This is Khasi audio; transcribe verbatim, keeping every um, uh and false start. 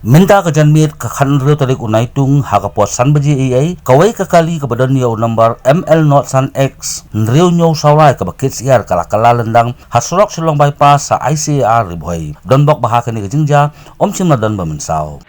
Mynta ka janmiet ka khathynriew tarik u Naitung ha ka por san baje eiei, kawei ka kali kaba don ïa u nombar M L not san X hynriew hynñiew saw lai kaba kit syiar ka la kylla lyndang ha surok Shillong Bypass ha I C A R Ri Bhoi. Donbok ba ha kane ka jingjia ym shym la don ba mynsaw.